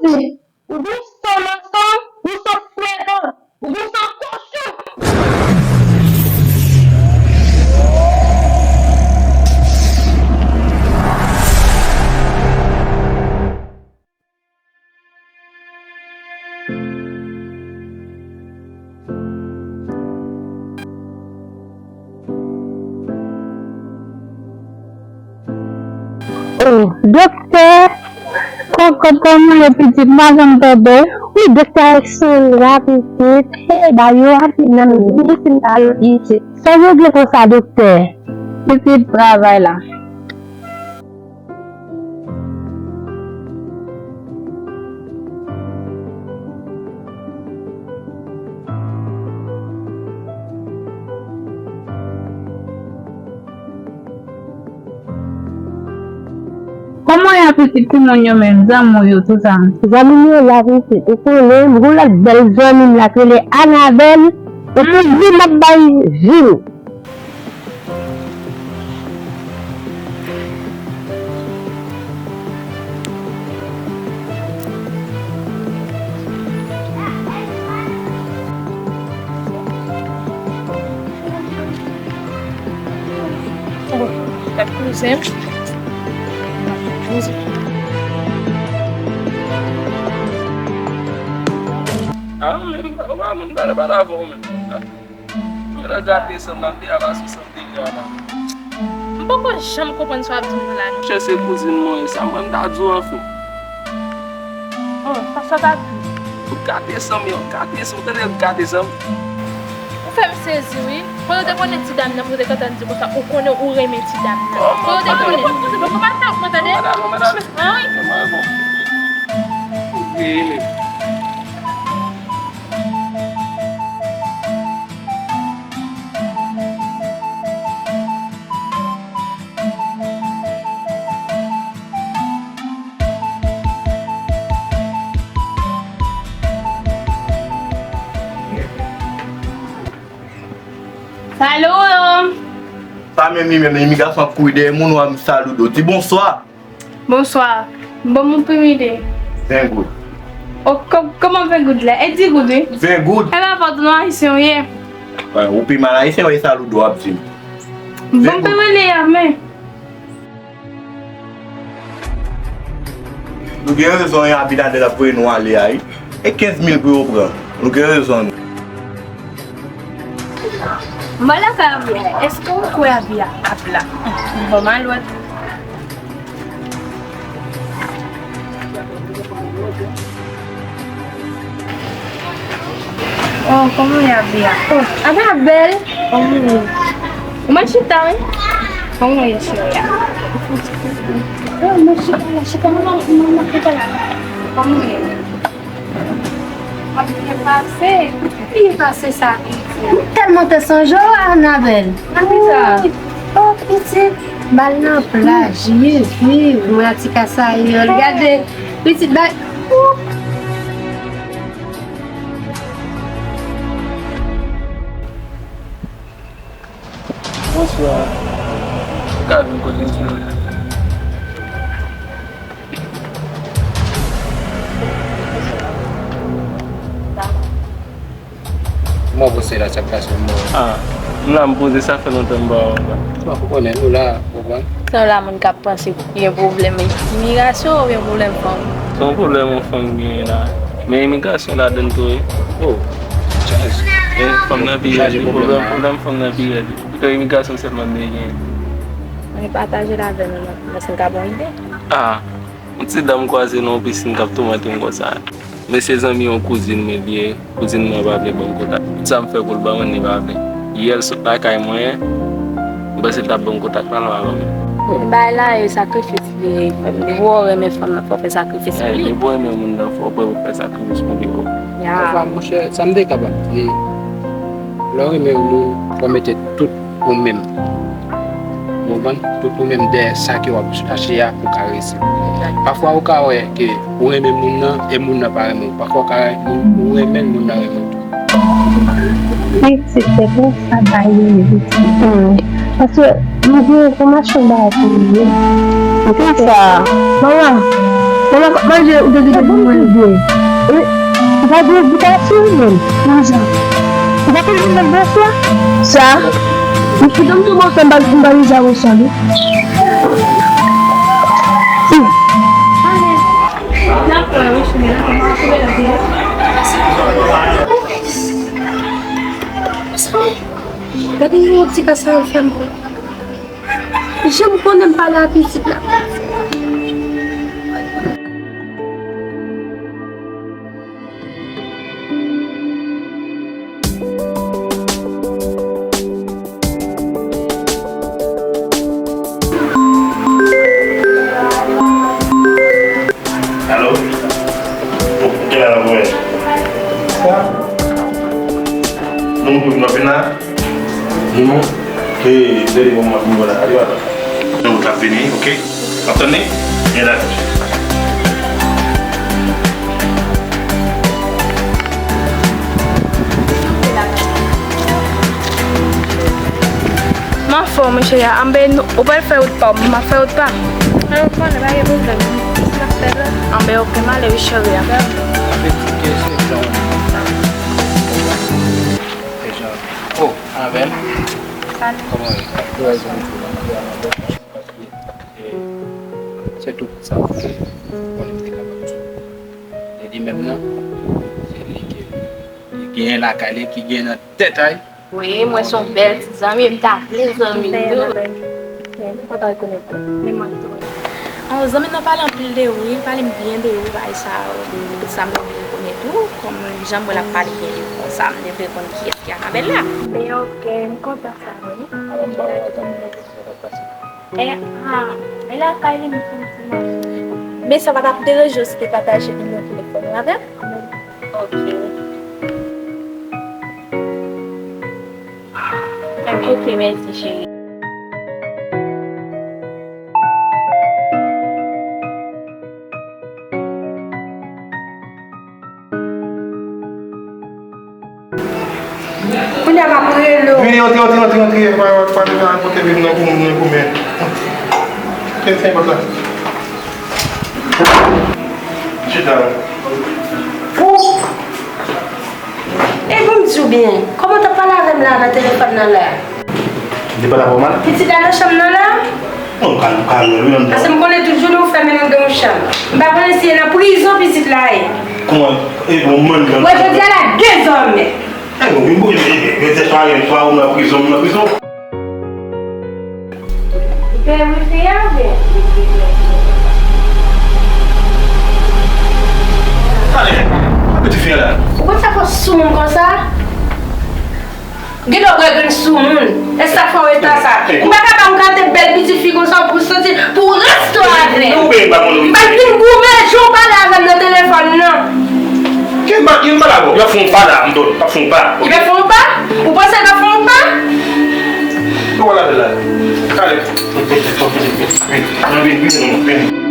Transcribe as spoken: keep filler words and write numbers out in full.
Mèsi. Ou gon san mason, ou san frekan, ou gon san kochon. Oh, doktè, kòkòt, kòman ye pitit? M pa janm tande w. Wi, doktè Alexandra, pitit. Hey, ba yo anpil nan medisina yo isit. Sa yo gen konsa, doktè? Pitit, travay la. Kòman y ap pitit timoun yo menm, zanmi w yo, tout sa? Zanmi m yo la, pitit. Ou konnen, m gon lòt bèl zanmi m la k rele Anabèl. Epi li m ap bay vi m. Gad kouzen m. Ah, men, ou pa moun pale, pale avè w, men. Mwen la gate sanm nan, m te al asou sanm deja la. M poko janm konprann sa w ap di m nan la, non. Monchè, se kouzin mwen ye, sa mwen m ta di w anfen. Oh, sa sa ta di? Ou gate sanm yo, gate sanm, tande gate sanm. Ou fè m sezi, wi. Kote w te konnen ti dam nan, kote w te kontan di konsa, ou konnen ou renmen ti dam nan. Kote w te konnen? Ou pa ta w tande. An, wi. Ou veye, men. Salut! Sa menm li menm, imigrasyon ap kouri dèyè moun, w ap saludo. Di bonswa. Bonswa. Ban m yon pi mide. Ven goud. O, kò-, kòman ven goud la? E di goud, wi. Ven goud. E pa fòt non, ayisyen w ye. Wè, ou pi mal ayisyen, wè, saludo ap di m. Ban m pi mide a, men. Nou gen rezon, e Abinader ap voye nou ale a, wi. E kenz mil pou yo pran. Nou gen rezon, nou. M al lakay Abia. Èske w kwè Abia ap la? Bon, m al wè. Oh, kòman w ye, Abia? Oh, Anabèl. Kòman w ye? Ou mèt chita, wi. Kòman w ye, cheri a? Oh, mwen chita la, chita la, mwen, mwen, mwen chita la. Kòman w ye? Mwen byen pase. Byen pase sa, pitit. M tèlman te sonje w, Anabèl. Anabèl. Oh, pitit, m al nan plaj, wi, wi, mwen ak ti kasayòl. Gade, pitit, bay. Bonswa. Ou ka vin kote m, silvouplè? Kòman w poze la, sa k pase m? Ah, m la, m poze, sa fè lontan m pa wè w la. Bon, ou konnen, nou la, ou konprann. Sa w la, moun k ap panse gen pwoblèm imigrasyon oubyen pwoblèm fanm? Se yon pwoblèm yon fanm genyen la. Men imigrasyon ladann tou, wi. Oh, chaj. Men fanm nan pi rèd, wi. Pwoblèm, pwoblèm fanm nan pi rèd, wi. Pito imigrasyon sèlman m te genyen. Ann pataje l avè nou, non. Mwen si n ka bon ide. Ah, yon ti dam kwaze nan yon pisin k ap toumante m konsa. Men se zanmi yon kouzin mwen li ye. Kouzin mwen pa vle ban m kontak. Tout sa m fè pou l ban mwen, li pa vle. Yè l sot lakay mwen, m panse l t ap ban m kontak pa l, pa ban mwen. Bay la, e sakrifis li ye. Depi w renmen fanm nan, fò w fè sakrifis pou li. Depi w renmen moun nan, fò w prè pou fè sakrifis pou li tou. Ya. Pafwa, monchè, sa m te kapab di, lè w renmen yon moun, fò w mete tout ou menm. Ou konprann? Tout ou menm dèyè sa ke w ap chache a pou w ka reyisi. Pafwa ou ka wè ke ou renmen moun nan e moun nan pa renmen w. Pafwa ou ka renmen, ou renmen l, moun nan renmen w tou. Pitit, se pou sa bagay yo ye, pitit. Paske m gen enfòmasyon bagay pou li ye. Poukisa? Manman. Kòman k ap manje ou te di ke pou manje? E, ou pa gen edikasyon menm. Nan sa. Ou pa konn menm bonswa? Sa? Ou kite m di w bonswa, m pa, m pa gen sa bonswa, non. Gade yon ti ka sa yo fè m. Janm konnen m pale a pitit la. Alo? Ou gen la voye? Sa? Nou moutre pou nou vin la? Non. E, dènye moman pou mwen la, ale, ale. Nou, w ap vini, oke? W ap tann li? Byen, dakò. M anfòm, wi, cheri. Anben, ou pral fè wout pa w, m ap fè wout pa m. Anben, ou konnen, pa gen pwoblèm. Anben, oke, m ale, wi, cheri. Sa fè ti kesyon. Deja. Oh, Annabelle. Kòman w ye? Paske, eh, se tout sa ke konnen m te kapab di. E li menm nan, se li ke li genyen lakay li, ki genyen nan tèt a li. Wi, mwen se yon bèl ti zanmi, m ta vle zanmi tou. M kontan rekonèt ou. Men mwen tou. An, zanmi m nan pale anpil de ou, wi, li pale m byen de ou, bagay sa yo. Tout sa m te vle rekonèt ou, kòm jan m wè l ap pale byen de ou konsa, m te vle konn kiyès ki Annabelle la. Men oke, m kontan sa, wi. Alò, m pa wè zanmi mwen, kòman sa t ap pase? E, a, e lakay li, m santi m. Men sa pa t ap deranje w si te pataje nimewo telefòn ou avè m? Oke. Oke, mèsi, cheri. Kounye a m ap rele w. Vini, antre, antre, antre, antre. Pa, pa, pa, pa, pa, kote vin nan pou moun, nan pou men. Ken fè pòt la. Chita. Ou. E bon, m di w byen, kòman w t ap pale avè m la, nan telefòn nan la? Li pa t ap mal? Pitit la nan chanm nan la? Non, m ka, m ka wè l, wi, anndan. Paske m konnen tout jounen ou fèmen nan de yon chanm. M pa konnen si e nan prizon pitit la ye. Kòman? E bon, mwen, mwen. Wè, jodi a la, dezòmè. E bon, wi, bon, e, e, e, e, swa, swa ou nan prizon, ou nan prizon. Gen wifi a, oubyen? Tande, a piti fi a la. Ou konn sa fò sou moun konsa? Gen lè w bwè grenn sou moun. E sa k fè w eta sa. Ou pa ka ba m kalite bèl pitit fi konsa pou soti pou w reste avè m. M pa t vin goumen jan w pale avè m nan telefòn nan. Ki m pa, ki m pale avè w? Y ap fè yon pale a, m tande, y ap fè yon pale. Y ap fè yon pa? Ou panse y ap fè yon pa? Ou wè la bèl la. Kale. Vin, vin, vin, vin.